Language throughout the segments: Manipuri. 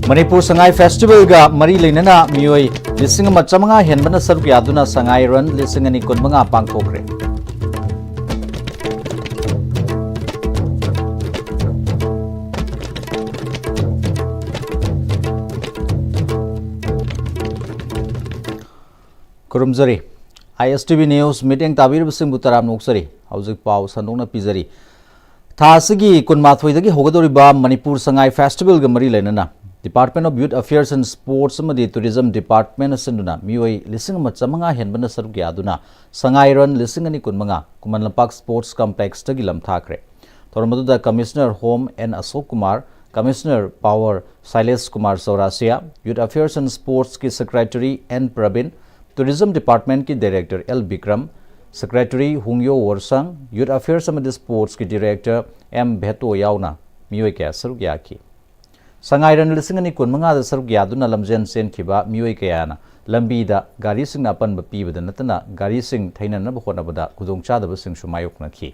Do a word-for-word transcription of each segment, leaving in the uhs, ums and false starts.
ꯃꯅꯤꯄꯨꯔ ꯁꯉꯥꯏ ꯐꯦꯁꯇꯤꯚꯦꯜꯒ ꯃꯔꯤ ꯂꯩꯅꯅ ꯃꯤꯑꯣꯏ ꯂꯤꯁꯤꯡ ꯑꯃ ꯆꯥꯃꯉꯥ ꯍꯦꯟꯕꯅ ꯁꯔꯨꯛ ꯌꯥꯗꯨꯅ ꯁꯉꯥꯏ ꯔꯟ ꯂꯤꯁꯤꯡ ꯑꯅꯤ ꯀꯨꯟꯃꯉꯥ ꯄꯥꯡꯊꯣꯛꯈ꯭ꯔꯦ꯫ ꯈꯨꯔꯨꯝꯖꯔꯤ꯫ ꯑꯥꯏ ꯑꯦꯁ ꯇꯤ ꯚꯤ ꯅ꯭ꯌꯨꯁ ꯃꯤꯠꯌꯦꯡ ꯇꯥꯕꯤꯔꯤꯕꯁꯤꯡꯕꯨ ꯇꯔꯥꯝꯅ ꯑꯣꯛꯆꯔꯤ꯫ ꯍꯧꯖꯤꯛ ꯄꯥꯎ ꯁꯟꯗꯣꯛꯅ ꯄꯤꯖꯔꯤ꯫ ꯊꯥ ꯑꯁꯤꯒꯤ ꯀꯨꯟꯃꯥꯊꯣꯏꯗꯒꯤ ꯍꯧꯒꯗꯧꯔꯤꯕ ꯃꯅꯤꯄꯨꯔ ꯁꯉꯥꯏ ꯐꯦꯁꯇꯤꯚꯦꯜꯒ ꯃꯔꯤ ꯂꯩꯅꯅ Department of Youth Affairs and Sports ꯑꯃꯗꯤ Tourism Department ꯑꯁꯤꯟꯗꯨꯅ ꯃꯤꯑꯣꯏ ꯂꯤꯁꯤꯡ ꯑꯃ ꯆꯥꯃꯉꯥ ꯍꯦꯟꯕꯅ ꯁꯔꯨꯛ ꯌꯥꯗꯨꯅ ꯁꯉꯥꯏ ꯔꯟ ꯂꯤꯁꯤꯡ ꯑꯅꯤ ꯀꯨꯟꯃꯉꯥ ꯈꯨꯃꯟ ꯂꯝꯄꯥꯛ ꯁ꯭ꯄꯣꯔꯠꯁ ꯀꯝꯄ꯭ꯂꯦꯛꯁꯇꯒꯤ ꯂꯝꯊꯥꯈ꯭ꯔꯦ꯫ ꯊꯧꯔꯝ ꯑꯗꯨꯗ Commissioner Home N Ashok Kumar, Commissioner Power Sailesh Kumar Chaurasia, Youth Affairs and Sportsꯀꯤ Secretary ꯑꯦꯟ ꯄ꯭ꯔꯕꯤꯟ, Tourism Departmentꯀꯤ Director L Bikram, Secretary Hungyo Worshang, Youth Affairs ꯑꯃꯗꯤ Sportsꯀꯤ Director ꯑꯦꯝ ꯚꯦꯇꯣ ꯌꯥꯎꯅ ꯃꯤꯑꯣꯏ ꯀꯌꯥ ꯁꯔꯨꯛ ꯌꯥꯈꯤ꯫ ꯁꯉꯥꯏ ꯔꯟ ꯂꯤꯁꯤꯡ ꯑꯅꯤ ꯀꯨꯟꯃꯉꯥꯗ ꯁꯔꯨꯛ ꯌꯥꯗꯨꯅ ꯂꯝꯖꯦꯟ ꯆꯦꯟꯈꯤꯕ ꯃꯤꯑꯣꯏ ꯀꯌꯥꯅ ꯂꯝꯕꯤꯗ ꯒꯥꯔꯤꯁꯤꯡꯅ ꯑꯄꯟꯕ ꯄꯤꯕꯗ ꯅꯠꯇꯅ ꯒꯥꯔꯤꯁꯤꯡ ꯊꯩꯅꯅꯕ ꯍꯣꯠꯅꯕꯗ ꯈꯨꯗꯣꯡꯆꯥꯗꯕꯁꯤꯡꯁꯨ ꯃꯥꯌꯣꯛꯅꯈꯤ꯫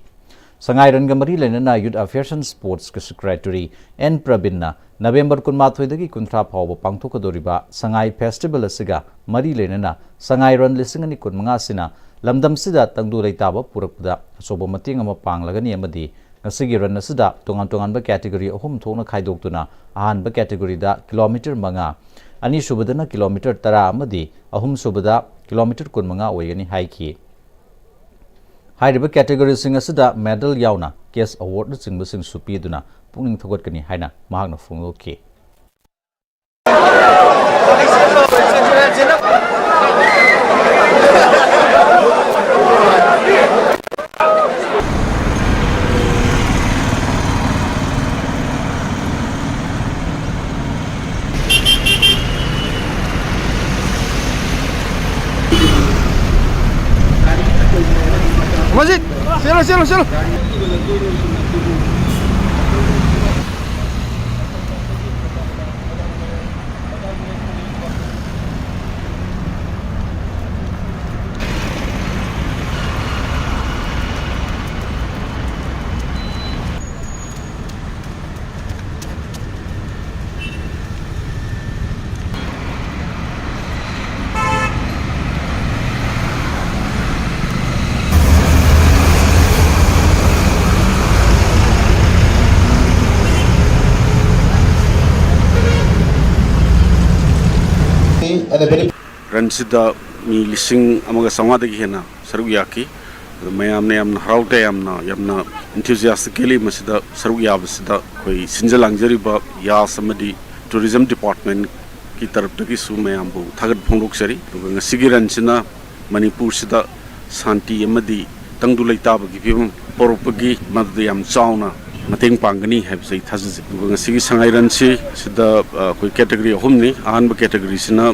ꯁꯉꯥꯏ ꯔꯟꯒ ꯃꯔꯤ ꯂꯩꯅꯅ Youth Affairs and Sportsꯀꯤ Secretary ꯑꯦꯟ ꯄ꯭ꯔꯕꯤꯟꯅ ꯅꯕꯦꯝꯕꯔ ꯀꯨꯟꯃꯥꯊꯣꯏꯗꯒꯤ ꯀꯨꯟꯊ꯭ꯔꯥ ꯐꯥꯎꯕ ꯄꯥꯡꯊꯣꯛꯀꯗꯧꯔꯤꯕ ꯁꯉꯥꯏ ꯐꯦꯁꯇꯤꯚꯦꯜ ꯑꯁꯤꯒ ꯃꯔꯤ ꯂꯩꯅꯅ ꯁꯉꯥꯏ ꯔꯟ ꯂꯤꯁꯤꯡ ꯑꯅꯤ ꯀꯨꯟꯃꯉꯥ ꯑꯁꯤꯅ ꯂꯝꯗꯝꯁꯤꯗ ꯇꯪꯗꯨ ꯂꯩꯇꯥꯕ ꯄꯨꯔꯛꯄꯗ ꯑꯆꯧꯕ ꯃꯇꯦꯡ ꯑꯃ ꯄꯥꯡꯂꯒꯅꯤ ꯑꯃꯗꯤ ꯉꯁꯤꯒꯤ ꯔꯟ ꯑꯁꯤꯗ ꯇꯣꯉꯥꯟ ꯇꯣꯉꯥꯟꯕ category ꯑꯍꯨꯝ ꯊꯣꯛꯅ ꯈꯥꯏꯗꯣꯛꯇꯨꯅ ꯑꯍꯥꯟꯕ categoryꯗ ꯀꯤꯂꯣꯃꯤꯇꯔ ꯃꯉꯥ, ꯑꯅꯤꯁꯨꯕꯗꯅ ꯀꯤꯂꯣꯃꯤꯇꯔ ꯇꯔꯥ ꯑꯃꯗꯤ ꯑꯍꯨꯝꯁꯨꯕꯗ ꯀꯤꯂꯣꯃꯤꯇꯔ ꯀꯨꯟꯃꯉꯥ ꯑꯣꯏꯒꯅꯤ ꯍꯥꯏꯈꯤ꯫ ꯍꯥꯏꯔꯤꯕ categoryꯁꯤꯡ ꯑꯁꯤꯗ medal ꯌꯥꯎꯅ cash awardꯅꯆꯤꯡꯕꯁꯤꯡꯁꯨ ꯄꯤꯗꯨꯅ ꯄꯨꯛꯅꯤꯡ ꯊꯧꯒꯠꯀꯅꯤ ꯍꯥꯏꯅ ꯃꯍꯥꯛꯅ ꯐꯣꯡꯗꯣꯛꯈꯤ꯫ ꯃꯖꯤꯠ, ꯆꯦꯜꯂꯣ, ꯆꯦꯜꯂꯣ, ꯆꯦꯜꯂꯣ꯫ ꯔꯟꯁꯤꯗ ꯃꯤ ꯂꯤꯁꯤꯡ ꯑꯃꯒ ꯆꯥꯝꯃꯉꯥꯗꯒꯤ ꯍꯦꯟꯅ ꯁꯔꯨꯛ ꯌꯥꯈꯤ꯫ ꯑꯗꯣ ꯃꯌꯥꯝꯅ ꯌꯥꯝꯅ ꯍꯔꯥꯎ ꯇꯌꯥꯝꯅ, ꯌꯥꯝꯅ enthusiastically ꯃꯁꯤꯗ ꯁꯔꯨꯛ ꯌꯥꯕꯁꯤꯗ ꯑꯩꯈꯣꯏ ꯁꯤꯟꯖ ꯂꯥꯡꯖꯔꯤꯕ ꯌꯥꯁ ꯑꯃꯗꯤ tourism departmentꯀꯤ ꯇꯔꯞꯇꯒꯤꯁꯨ ꯃꯌꯥꯝꯕꯨ ꯊꯥꯒꯠꯄ ꯐꯣꯡꯗꯣꯛꯆꯔꯤ꯫ ꯑꯗꯨꯒ ꯉꯁꯤꯒꯤ ꯔꯟꯁꯤꯅ ꯃꯅꯤꯄꯨꯔꯁꯤꯗ ꯁꯥꯟꯇꯤ ꯑꯃꯗꯤ ꯇꯪꯗꯨ ꯂꯩꯇꯥꯕꯒꯤ ꯐꯤꯕꯝ ꯄꯣꯔꯛꯄꯒꯤ ꯃꯗꯨꯗ ꯌꯥꯝ ꯆꯥꯎꯅ ꯃꯇꯦꯡ ꯄꯥꯡꯒꯅꯤ ꯍꯥꯏꯕꯁꯦ ꯑꯩ ꯊꯥꯖꯖꯩ꯫ ꯑꯗꯨꯒ ꯉꯁꯤꯒꯤ ꯁꯉꯥꯏ ꯔꯟꯁꯤ ꯁꯤꯗ, ꯑ, ꯑꯩꯈꯣꯏ category ꯑꯍꯨꯝꯅꯤ꯫ ꯑꯍꯥꯟꯕ categoryꯁꯤꯅ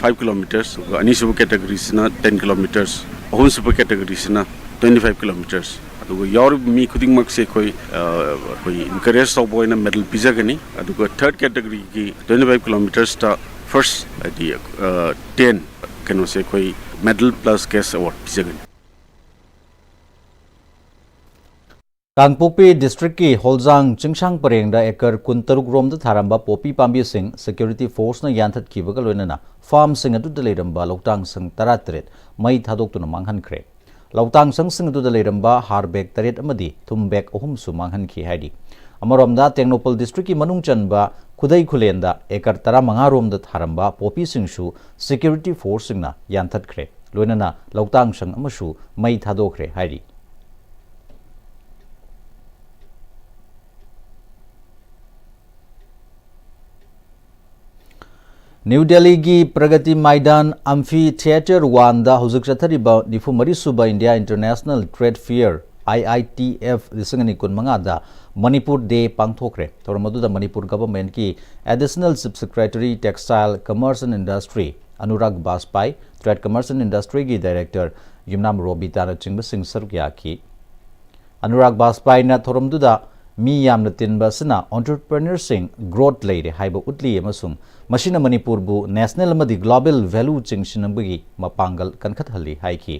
five kilometres, ꯑꯗꯨꯒ ꯑꯅꯤꯁꯨꯕ categoryꯁꯤꯅ ten kilometres, ꯑꯍꯨꯝꯁꯨꯕ categoryꯁꯤꯅ twenty five kilometres꯫ ꯑꯗꯨꯒ ꯌꯥꯎꯔꯤꯕ ꯃꯤ ꯈꯨꯗꯤꯡꯃꯛꯁꯦ ꯑꯩꯈꯣꯏ, ꯑ, ꯑꯩꯈꯣꯏ encourage ꯇꯧꯕ ꯑꯣꯏꯅ medal ꯄꯤꯖꯒꯅꯤ꯫ ꯑꯗꯨꯒ third categoryꯒꯤ twenty five kilometresꯇ first, ꯍꯥꯏꯗꯤ, ꯑ, ten ꯀꯩꯅꯣꯁꯦ ꯑꯩꯈꯣꯏ medal plus cash award ꯄꯤꯖꯒꯅꯤ꯫ ꯀꯥꯡꯄꯣꯛꯄꯤ districtꯀꯤ ꯍꯣꯜꯖꯥꯡ ꯆꯤꯡꯁꯥꯡ ꯄꯔꯦꯡꯗ acre ꯀꯨꯟꯇꯔꯨꯛ ꯔꯣꯝꯗ ꯊꯥꯔꯝꯕ ꯄꯣꯄꯤ ꯄꯥꯝꯕꯤꯁꯤꯡ security forceꯅ ꯌꯥꯟꯊꯠꯈꯤꯕꯒ ꯂꯣꯏꯅꯅ farmꯁꯤꯡ ꯑꯗꯨꯗ ꯂꯩꯔꯝꯕ ꯂꯧꯇꯥꯡ ꯁꯪ ꯇꯔꯥꯇꯔꯦꯠ ꯃꯩ ꯊꯥꯗꯣꯛꯇꯨꯅ ꯃꯥꯡꯍꯟꯈ꯭ꯔꯦ꯫ ꯂꯧꯇꯥꯡ ꯁꯪꯁꯤꯡ ꯑꯗꯨꯗ ꯂꯩꯔꯝꯕ ꯍꯥꯔ bag ꯇꯔꯦꯠ ꯑꯃꯗꯤ ꯊꯨꯝ bag ꯑꯍꯨꯝꯁꯨ ꯃꯥꯡꯍꯟꯈꯤ ꯍꯥꯏꯔꯤ꯫ ꯑꯃꯔꯣꯝꯗ, ꯇꯦꯡꯅꯧꯄꯜ districtꯀꯤ ꯃꯅꯨꯡ ꯆꯟꯕ ꯈꯨꯗꯩ ꯈꯨꯂꯦꯟꯗ acre ꯇꯔꯥꯃꯉꯥ ꯔꯣꯝꯗ ꯊꯥꯔꯝꯕ ꯄꯣꯄꯤꯁꯤꯡꯁꯨ security forceꯁꯤꯡꯅ ꯌꯥꯟꯊꯠꯈ꯭ꯔꯦ꯫ ꯂꯣꯏꯅꯅ ꯂꯧꯇꯥꯡ ꯁꯪ ꯑꯃꯁꯨ ꯃꯩ ꯊꯥꯗꯣꯛꯈ꯭ꯔꯦ ꯍꯥꯏꯔꯤ꯫ ꯅ꯭ꯌꯨ ꯗꯦꯜꯂꯤꯒꯤ ꯄ꯭ꯔꯒꯇꯤ ꯃꯥꯏꯗꯥꯟ Amphitheatre Oneꯗ ꯍꯧꯖꯤꯛ ꯆꯠꯊꯔꯤꯕ ꯅꯤꯐꯨ ꯃꯔꯤ ꯁꯨꯕ India International Trade Fair, I I T F, ꯂꯤꯁꯤꯡ ꯑꯅꯤ ꯀꯨꯟꯃꯉꯥꯗ Manipur Day ꯄꯥꯡꯊꯣꯛꯈ꯭ꯔꯦ꯫ ꯊꯧꯔꯝ ꯑꯗꯨꯗ Manipur governmentꯀꯤ Additional Chief Secretary Textile, Commerce and Industry Anurag ꯕꯥꯖꯄꯥꯏ, Trade, Commerce and Industryꯒꯤ director ꯌꯨꯝꯅꯥꯝ ꯔꯣꯕꯤꯇꯥꯅꯆꯤꯡꯕꯁꯤꯡ ꯁꯔꯨꯛ ꯌꯥꯈꯤ꯫ ꯑꯅꯨꯔꯥꯒ ꯕꯥꯖꯄꯥꯏꯅ ꯊꯧꯔꯝꯗꯨꯗ ꯃꯤ ꯌꯥꯝꯅ ꯇꯤꯟꯕ ꯑꯁꯤꯅ entrepreneurꯁꯤꯡ growth ꯂꯩꯔꯦ ꯍꯥꯏꯕ ꯎꯠꯂꯤ ꯑꯃꯁꯨꯡ ꯃꯁꯤꯅ ꯃꯅꯤꯄꯨꯔꯕꯨ national ꯑꯃꯗꯤ global value ꯆꯤꯡꯁꯤꯟꯅꯕꯒꯤ ꯃꯄꯥꯡꯒꯜ ꯀꯟꯈꯠꯍꯜꯂꯤ ꯍꯥꯏꯈꯤ꯫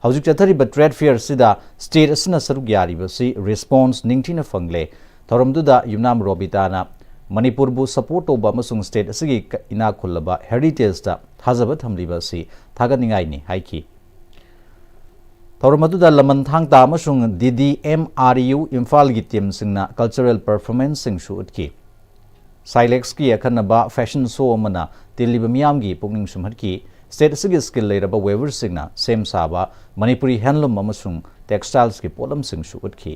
ꯍꯧꯖꯤꯛ ꯆꯠꯊꯔꯤꯕ trade fair ꯑꯁꯤꯗ state ꯑꯁꯤꯅ ꯁꯔꯨꯛ ꯌꯥꯔꯤꯕꯁꯤ response ꯅꯤꯡꯊꯤꯅ ꯐꯪꯂꯦ꯫ ꯊꯧꯔꯝꯗꯨꯗ ꯌꯨꯝꯅꯥꯝ ꯔꯣꯕꯤꯇꯥꯅ ꯃꯅꯤꯄꯨꯔꯕꯨ support ꯇꯧꯕ ꯑꯃꯁꯨꯡ state ꯑꯁꯤꯒꯤ ꯏꯅꯥꯛ ꯈꯨꯜꯂꯕ heritageꯇ ꯊꯥꯖꯕ ꯊꯝꯂꯤꯕ ꯑꯁꯤ ꯊꯥꯒꯠꯅꯤꯡꯉꯥꯏꯅꯤ ꯍꯥꯏꯈꯤ꯫ ꯊꯧꯔꯝ ꯑꯗꯨꯗ ꯂꯃꯟ ꯊꯥꯡ ꯇꯥ ꯑꯃꯁꯨꯡ D D M R U ꯏꯝꯐꯥꯜꯒꯤ teamꯁꯤꯡꯅ cultural performanceꯁꯤꯡꯁꯨ ꯎꯠꯈꯤ꯫ Silexꯀꯤ ꯑꯈꯟꯅꯕ fashion show ꯑꯃꯅ ꯇꯤꯜꯂꯤꯕ ꯃꯤꯌꯥꯝꯒꯤ ꯄꯨꯛꯅꯤꯡ ꯁꯨꯝꯍꯠꯈꯤ꯫ ꯁ꯭ꯇꯦꯠ ꯑꯁꯤꯒꯤ ꯁ꯭ꯀꯤꯜ ꯂꯩꯔꯕ ꯋꯦꯕꯔꯁꯤꯡꯅ ꯁꯦꯝ ꯁꯥꯕ ꯃꯅꯤꯄꯨꯔꯤ ꯍꯦꯟꯂꯨꯝ ꯑꯃꯁꯨꯡ ꯇꯦꯛꯁꯇꯥꯏꯜꯁꯀꯤ ꯄꯣꯠꯂꯝꯁꯤꯡꯁꯨ ꯎꯠꯈꯤ꯫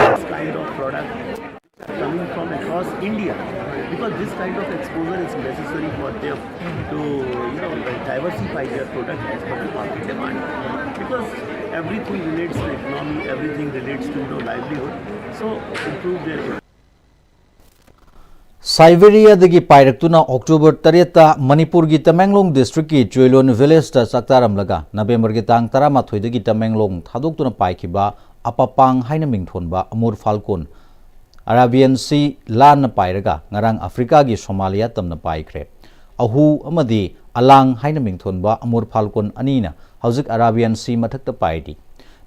This kind of product coming from across India, because this kind of exposure is necessary for them to, you know, diversify their product as per the market demand. Because everything relates to economy, everything relates to, you know, livelihood. So improve their Siberia ꯗꯒꯤ ꯄꯥꯏꯔꯛꯇꯨꯅ October ꯇꯔꯦꯠꯇ ꯃꯅꯤꯄꯨꯔꯒꯤ ꯇꯃꯦꯡꯂꯣꯡ ꯗꯤꯁꯇ꯭ꯔꯤꯛꯀꯤ ꯆꯣꯏꯂꯣꯟ ꯚꯤꯂꯦꯖꯇ ꯆꯥꯛ ꯆꯥꯔꯝꯂꯒ ꯅꯕꯦꯝꯕꯔꯒꯤ ꯇꯥꯡ ꯇꯔꯥꯃꯥꯊꯣꯏꯗꯒꯤ ꯇꯃꯦꯡꯂꯣꯡ ꯊꯥꯗꯣꯛꯇꯨꯅ ꯄꯥꯏꯈꯤꯕ ꯑꯄꯥꯄꯥꯡ ꯍꯥꯏꯅ ꯃꯤꯡꯊꯣꯟꯕ ꯑꯃꯨꯔ ꯐꯥꯜꯀꯣꯟ Arabian Sea ꯂꯥꯟꯅ ꯄꯥꯏꯔꯒ ꯉꯔꯥꯡ ꯑꯐ꯭ꯔꯤꯀꯥꯒꯤ ꯁꯣꯃꯥꯂꯤꯌꯥ ꯇꯝꯅ ꯄꯥꯏꯈ꯭ꯔꯦ꯫ ꯑꯍꯨ ꯑꯃꯗꯤ ꯑꯂꯥꯡ ꯍꯥꯏꯅ ꯃꯤꯡꯊꯣꯟꯕ ꯑꯃꯨꯔ ꯐꯥꯜꯀꯣꯟ ꯑꯅꯤꯅ ꯍꯧꯖꯤꯛ Arabian Sea ꯃꯊꯛꯇ ꯄꯥꯏꯔꯤ꯫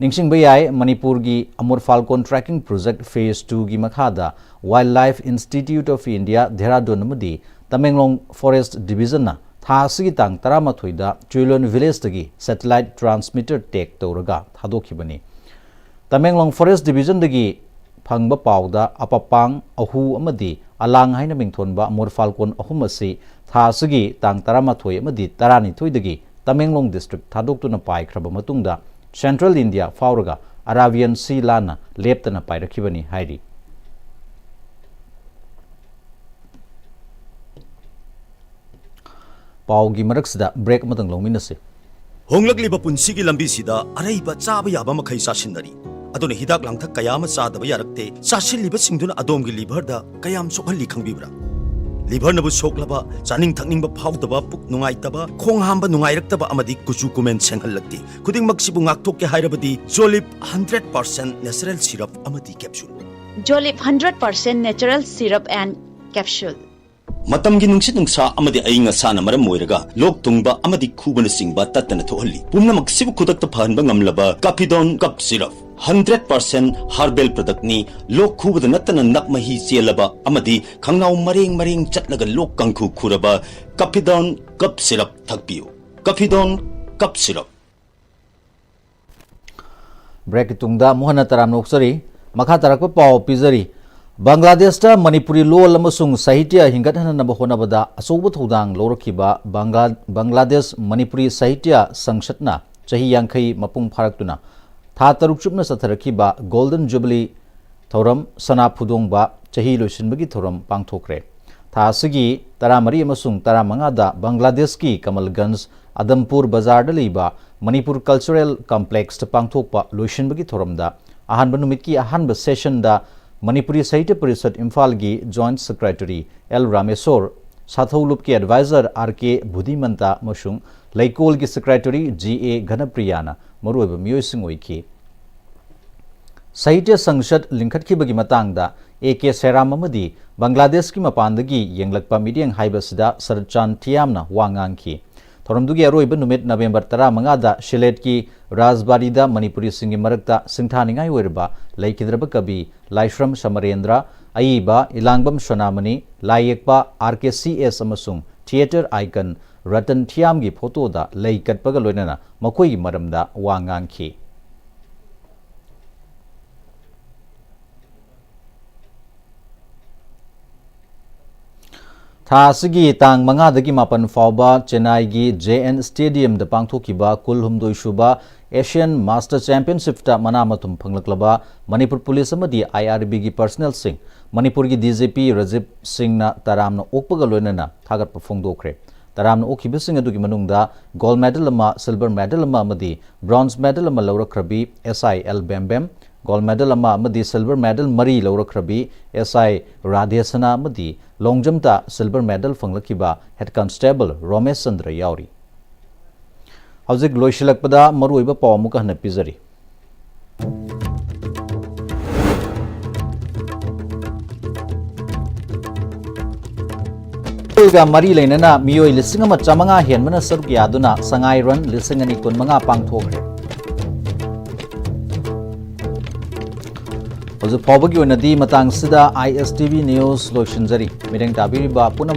ꯅꯤꯡꯁꯤꯡꯕ ꯌꯥꯏ, ꯃꯅꯤꯄꯨꯔꯒꯤ ꯑꯃꯨꯔ ꯐꯥꯜꯀꯣꯟ tracking project phase two ꯒꯤ ꯃꯈꯥꯗ Wildlife Institute of India, Dehradun ꯑꯃꯗꯤ ꯇꯃꯦꯡꯂꯣꯡ Forest Division ꯅ ꯊꯥ ꯑꯁꯤꯒꯤ ꯇꯥꯡ ꯇꯔꯥꯃꯥꯊꯣꯏꯗ ꯆꯨꯏꯂꯣꯟ ꯚꯤꯂꯦꯖꯇꯒꯤ satellite transmitter tag ꯇꯧꯔꯒ ꯊꯥꯗꯣꯛꯈꯤꯕꯅꯤ꯫ ꯇꯃꯦꯡꯂꯣꯡ Forest Division ꯗꯒꯤ ꯐꯪꯕ ꯄꯥꯎꯗ ꯑꯄꯥꯄꯥꯡ, ꯑꯍꯨ ꯑꯃꯗꯤ ꯑꯂꯥꯡ ꯍꯥꯏꯅ ꯃꯤꯡꯊꯣꯟꯕ ꯑꯃꯨꯔ ꯐꯥꯜꯀꯣꯟ ꯑꯍꯨꯝ ꯑꯁꯤ ꯊꯥ ꯑꯁꯤꯒꯤ ꯇꯥꯡ ꯇꯔꯥꯃꯥꯊꯣꯏ ꯑꯃꯗꯤ ꯇꯔꯥꯅꯤꯊꯣꯏꯗꯒꯤ ꯇꯃꯦꯡꯂꯣꯡ ꯗꯤꯁꯇ꯭ꯔꯤꯛ ꯊꯥꯗꯣꯛꯇꯨꯅ ꯄꯥꯏꯈ꯭ꯔꯕ ꯃꯇꯨꯡꯗ Central India ꯐꯥꯎꯔꯒ Arabian Sea ꯂꯥꯟꯅ ꯂꯦꯞꯇꯅ ꯄꯥꯏꯔꯛꯈꯤꯕꯅꯤ ꯍꯥꯏꯔꯤ꯫ ꯄꯥꯎꯒꯤ ꯃꯔꯛꯁꯤꯗ break ꯑꯃꯇꯪ ꯂꯧꯃꯤꯟꯅꯁꯤ꯫ ꯍꯣꯡꯂꯛꯂꯤꯕ ꯄꯨꯟꯁꯤꯒꯤ ꯂꯝꯕꯤꯁꯤꯗ ꯑꯔꯩꯕ ꯆꯥꯕ ꯌꯥꯕ ꯃꯈꯩ ꯆꯥꯁꯤꯟꯅꯔꯤ꯫ ꯑꯗꯨꯅ ꯍꯤꯗꯥꯛ ꯂꯥꯡꯊꯛ ꯀꯌꯥ ꯑꯃ ꯆꯥꯗꯕ ꯌꯥꯔꯛꯇꯦ꯫ ꯆꯥꯁꯤꯜꯂꯤꯕꯁꯤꯡꯗꯨꯅ ꯑꯗꯣꯝꯒꯤ liver ꯗ ꯀꯌꯥꯝ ꯁꯣꯛꯍꯜꯂꯤ ꯈꯪꯕꯤꯕ꯭ꯔꯥ? Liver ꯅꯕꯨ ꯁꯣꯛꯂꯕ, ꯆꯥꯅꯤꯡ ꯊꯛꯅꯤꯡꯕ ꯐꯥꯎꯗꯕ, ꯄꯨꯛ ꯅꯨꯡꯉꯥꯏꯇꯕ, ꯈꯣꯡ ꯍꯥꯝꯕ ꯅꯨꯡꯉꯥꯏꯔꯛꯇꯕ ꯑꯃꯗꯤ ꯀꯨꯆꯨ ꯀꯨꯃꯦꯟ ꯁꯦꯡꯍꯜꯂꯛꯇꯦ꯫ ꯈꯨꯗꯤꯡꯃꯛꯁꯤꯕꯨ ꯉꯥꯛꯊꯣꯛꯀꯦ ꯍꯥꯏꯔꯕꯗꯤ Jolip hundred percent natural syrup ꯑꯃꯗꯤ capsule꯫ Jolip hundred percent natural syrup and capsule꯫ ꯃꯇꯝꯒꯤ ꯅꯨꯡꯁꯤꯠ ꯅꯨꯡꯁꯥ ꯑꯃꯗꯤ ꯑꯏꯪ ꯑꯁꯥꯅ ꯃꯔꯝ ꯑꯣꯏꯔꯒ ꯂꯣꯛ ꯊꯨꯡꯕ ꯑꯃꯗꯤ ꯈꯨꯕꯅꯆꯤꯡꯕ ꯇꯠꯇꯅ ꯊꯣꯛꯍꯜꯂꯤ꯫ ꯄꯨꯝꯅꯃꯛꯁꯤꯕꯨ ꯈꯨꯗꯛꯇ ꯐꯍꯟꯕ ꯉꯝꯂꯕ ꯀꯥꯐꯤꯗꯣꯟ ꯀꯞ ꯁꯤꯔꯞ, ꯍꯟꯗ꯭ꯔꯦꯠ ꯄꯥꯔꯁꯦꯟ ꯍꯥꯔꯕꯦꯜ ꯄ꯭ꯔꯗꯛꯅꯤ꯫ ꯂꯣꯛ ꯈꯨꯕꯗ ꯅꯠꯇꯅ ꯅꯞ ꯃꯍꯤ ꯆꯦꯜꯂꯕ ꯑꯃꯗꯤ ꯈꯪꯅꯥꯎ ꯃꯔꯦꯡ ꯃꯔꯦꯡ ꯆꯠꯂꯒ ꯂꯣꯛ ꯀꯥꯡꯈꯨ ꯈꯨꯔꯕ ꯀꯥꯐꯤꯗꯣꯟ ꯀꯞ ꯁꯤꯔꯞ ꯊꯛꯄꯤꯌꯨ꯫ ꯀꯥꯐꯤꯗꯣꯟ ꯀꯞ ꯁꯤꯔꯞ꯫ ꯕ꯭ꯔꯦꯛꯀꯤ ꯇꯨꯡꯗ ꯑꯃꯨꯛ ꯍꯟꯅ ꯇꯔꯥꯝꯅ ꯑꯣꯛꯆꯔꯤ꯫ ꯃꯈꯥ ꯇꯥꯔꯛꯄ ꯄꯥꯎ ꯄꯤꯖꯔꯤ꯫ ꯕꯪꯒ꯭ꯂꯥꯗꯦꯁꯇ ꯃꯅꯤꯄꯨꯔꯤ ꯂꯣꯜ ꯑꯃꯁꯨꯡ ꯁꯥꯍꯤꯇ꯭ꯌ ꯍꯤꯡꯒꯠꯍꯟꯅꯕ ꯍꯣꯠꯅꯕꯗ ꯑꯆꯧꯕ ꯊꯧꯗꯥꯡ ꯂꯧꯔꯛꯈꯤꯕ ꯕꯪꯒ꯭ꯂꯥ-, ꯕꯪꯒ꯭ꯂꯥꯗꯦꯁ ꯃꯅꯤꯄꯨꯔꯤ ꯁꯥꯍꯤꯇ꯭ꯌ ꯁꯪꯁꯠꯅ ꯆꯍꯤ ꯌꯥꯡꯈꯩ ꯃꯄꯨꯡ ꯐꯥꯔꯛꯇꯨꯅ ꯊꯥ ꯇꯔꯨꯛ ꯆꯨꯞꯅ ꯆꯠꯊꯔꯛꯈꯤꯕ ꯒꯣꯜꯗꯟ ꯖꯨꯕꯤꯂꯤ ꯊꯧꯔꯝ, ꯁꯅꯥ ꯐꯨꯗꯣꯡꯕ ꯆꯍꯤ ꯂꯣꯏꯁꯤꯟꯕꯒꯤ ꯊꯧꯔꯝ ꯄꯥꯡꯊꯣꯛꯈ꯭ꯔꯦ꯫ ꯊꯥ ꯑꯁꯤꯒꯤ ꯇꯔꯥꯃꯔꯤ ꯑꯃꯁꯨꯡ ꯇꯔꯥꯃꯉꯥꯗ ꯕꯪꯒ꯭ꯂꯥꯗꯦꯁꯀꯤ ꯀꯃꯜꯒꯟꯖ ꯑꯗꯝꯄꯨꯔ ꯕꯖꯥꯔꯗ ꯂꯩꯕ ꯃꯅꯤꯄꯨꯔ ꯀꯜꯆꯔꯦꯜ ꯀꯝꯄ꯭ꯂꯦꯛꯁꯇ ꯄꯥꯡꯊꯣꯛꯄ ꯂꯣꯏꯁꯤꯟꯕꯒꯤ ꯊꯧꯔꯝꯗ ꯑꯍꯥꯟꯕ ꯅꯨꯃꯤꯠꯀꯤ ꯑꯍꯥꯟꯕ ꯁꯦꯁꯟꯗ ꯃꯅꯤꯄꯨꯔꯤ ꯁꯥꯍꯤꯇ꯭ꯌ ꯄꯔꯤꯁꯠ ꯏꯝꯐꯥꯜꯒꯤ ꯖꯣꯏꯟꯠ ꯁꯦꯀ꯭ꯔꯦꯇꯔꯤ ꯑꯦꯜ ꯔꯥꯃꯦꯁꯣꯔ, ꯁꯥꯊꯧ ꯂꯨꯞꯀꯤ ꯑꯦꯗꯚꯥꯏꯖꯔ ꯑꯥꯔ ꯀꯦ ꯕꯨꯙꯤꯃꯟꯇ ꯑꯃꯁꯨꯡ ꯂꯩꯀꯣꯜꯒꯤ ꯁꯦꯀ꯭ꯔꯦꯇꯔꯤ ꯖꯤ ꯑꯦ ꯘꯅꯄ꯭ꯔꯤꯌꯥꯅ ꯃꯔꯨꯑꯣꯏꯕ ꯃꯤꯑꯣꯏꯁꯤꯡ ꯑꯣꯏꯈꯤ꯫ ꯁꯥꯍꯤꯇ꯭ꯌ ꯁꯪꯁꯠ ꯂꯤꯡꯈꯠꯈꯤꯕꯒꯤ ꯃꯇꯥꯡꯗ ꯑꯦ ꯀꯦ ꯁꯦꯔꯥꯝ ꯑꯃꯗꯤ ꯕꯪꯒ꯭ꯂꯥꯗꯦꯁꯀꯤ ꯃꯄꯥꯟꯗꯒꯤ ꯌꯦꯡꯂꯛꯄ ꯃꯤꯠꯌꯦꯡ ꯍꯥꯏꯕꯁꯤꯗ ꯁꯔꯠꯆꯥꯟ ꯊꯤꯌꯥꯝꯅ ꯋꯥ ꯉꯥꯡꯈꯤ꯫ ꯊꯧꯔꯝꯗꯨꯒꯤ ꯑꯔꯣꯏꯕ ꯅꯨꯃꯤꯠ ꯅꯕꯦꯝꯕꯔ ꯇꯔꯥꯃꯉꯥꯗ ꯁꯤꯂꯦꯠꯀꯤ ꯔꯥꯖꯕꯥꯔꯤꯗ ꯃꯅꯤꯄꯨꯔꯤꯁꯤꯡꯒꯤ ꯃꯔꯛꯇ ꯁꯤꯡꯊꯥꯅꯤꯡꯉꯥꯏ ꯑꯣꯏꯔꯕ ꯂꯩꯈꯤꯗ꯭ꯔꯕ ꯀꯕꯤ ꯂꯥꯏꯁ꯭ꯔꯝ ꯁꯃꯔꯦꯟꯗ꯭ꯔ, ꯑꯏꯕ ꯏꯂꯥꯡꯕꯝ ꯁꯣꯅꯥꯃꯅꯤ, ꯂꯥꯏꯌꯦꯛꯄ ꯑꯥꯔ ꯀꯦ ꯁꯤ ꯑꯦꯁ ꯑꯃꯁꯨꯡ ꯊꯤꯌꯦꯇꯔ ꯑꯥꯏꯀꯟ ꯔꯇꯟ ꯊꯤꯌꯥꯝꯒꯤ ꯐꯣꯇꯣꯗ ꯂꯩ ꯀꯠꯄꯒ ꯂꯣꯏꯅꯅ ꯃꯈꯣꯏꯒꯤ ꯃꯔꯝꯗ ꯋꯥ ꯉꯥꯡꯈꯤ꯫ ꯊꯥ ꯑꯁꯤꯒꯤ ꯇꯥꯡ ꯃꯉꯥꯗꯒꯤ ꯃꯥꯄꯟ ꯐꯥꯎꯕ ꯆꯦꯟꯅꯥꯏꯒꯤ ꯖꯦ ꯑꯦꯟ ꯁ꯭ꯇꯦꯗꯤꯌꯝꯗ ꯄꯥꯡꯊꯣꯛꯈꯤꯕ ꯀꯨꯟꯍꯨꯝꯗꯣꯏ ꯁꯨꯕ ꯑꯦꯁꯤꯌꯥꯟ ꯃꯥꯁꯇꯔ ꯆꯦꯝꯄꯤꯌꯟꯁꯤꯞꯇ ꯃꯅꯥ ꯃꯊꯨꯝ ꯐꯪꯂꯛꯂꯕ ꯃꯅꯤꯄꯨꯔ ꯄꯨꯂꯤꯁ ꯑꯃꯗꯤ ꯑꯥꯏ ꯑꯥꯔ ꯕꯤꯒꯤ ꯄꯔꯁꯅꯦꯜꯁꯤꯡ ꯃꯅꯤꯄꯨꯔꯒꯤ ꯗꯤ ꯖꯤ ꯄꯤ ꯔꯥꯖꯤꯕ ꯁꯤꯡꯅ ꯇꯔꯥꯝꯅ ꯑꯣꯛꯄꯒ ꯂꯣꯏꯅꯅ ꯊꯥꯒꯠꯄ ꯐꯣꯡꯗꯣꯛꯈ꯭ꯔꯦ꯫ ꯇꯔꯥꯝꯅ ꯑꯣꯛꯈꯤꯕꯁꯤꯡ ꯑꯗꯨꯒꯤ ꯃꯅꯨꯡꯗ ꯒꯣꯜꯗ ꯃꯦꯗꯜ ꯑꯃ, ꯁꯤꯜꯚꯔ ꯃꯦꯗꯜ ꯑꯃ ꯑꯃꯗꯤ ꯕ꯭ꯔꯣꯟꯖ ꯃꯦꯗꯜ ꯑꯃ ꯂꯧꯔꯛꯈ꯭ꯔꯕꯤ ꯑꯦꯁ ꯑꯥꯏ ꯑꯦꯜ ꯕꯦꯝꯕꯦꯝ, ꯒꯣꯜꯗ ꯃꯦꯗꯜ ꯑꯃ ꯑꯃꯗꯤ ꯁꯤꯜꯚꯔ ꯃꯦꯗꯜ ꯃꯔꯤ ꯂꯧꯔꯛꯈ꯭ꯔꯕꯤ ꯑꯦꯁ ꯑꯥꯏ ꯔꯥꯙꯦꯁꯅꯥ ꯑꯃꯗꯤ ꯂꯣꯡ ꯖꯝꯞꯇ ꯁꯤꯜꯚꯔ ꯃꯦꯗꯜ ꯐꯪꯂꯛꯈꯤꯕ ꯍꯦꯗ ꯀꯟꯁꯇꯦꯕꯜ ꯔꯣꯃꯦꯁ ꯆꯟꯗ꯭ꯔ ꯌꯥꯎꯔꯤ꯫ ꯍꯧꯖꯤꯛ ꯂꯣꯏꯁꯤꯜꯂꯛꯄꯗ ꯃꯔꯨꯑꯣꯏꯕ ꯄꯥꯎ ꯑꯃꯨꯛꯀ ꯍꯟꯅ ꯄꯤꯖꯔꯤ꯫ ꯒ ꯃꯔꯤ ꯂꯩꯅꯅ ꯃꯤꯑꯣꯏ ꯂꯤꯁꯤꯡ ꯑꯃ ꯆꯥꯃꯉꯥ ꯍꯦꯟꯕꯅ ꯁꯔꯨꯛ ꯌꯥꯗꯨꯅ ꯁꯉꯥꯏ ꯔꯟ ꯂꯤꯁꯤꯡ ꯑꯅꯤ ꯀꯨꯟꯃꯉꯥ ꯄꯥꯡꯊꯣꯛꯈ꯭ꯔꯦ꯫ ꯍꯧꯖꯤꯛ ꯐꯥꯎꯕꯒꯤ ꯑꯣꯏꯅꯗꯤ ꯃꯇꯥꯡꯁꯤꯗ ISTV news ꯂꯣꯏꯁꯤꯟꯖꯔꯤ꯫ ꯃꯤꯠꯌꯦꯡ ꯇꯥꯕꯤꯔꯤꯕ ꯄꯨꯝꯅꯃꯛ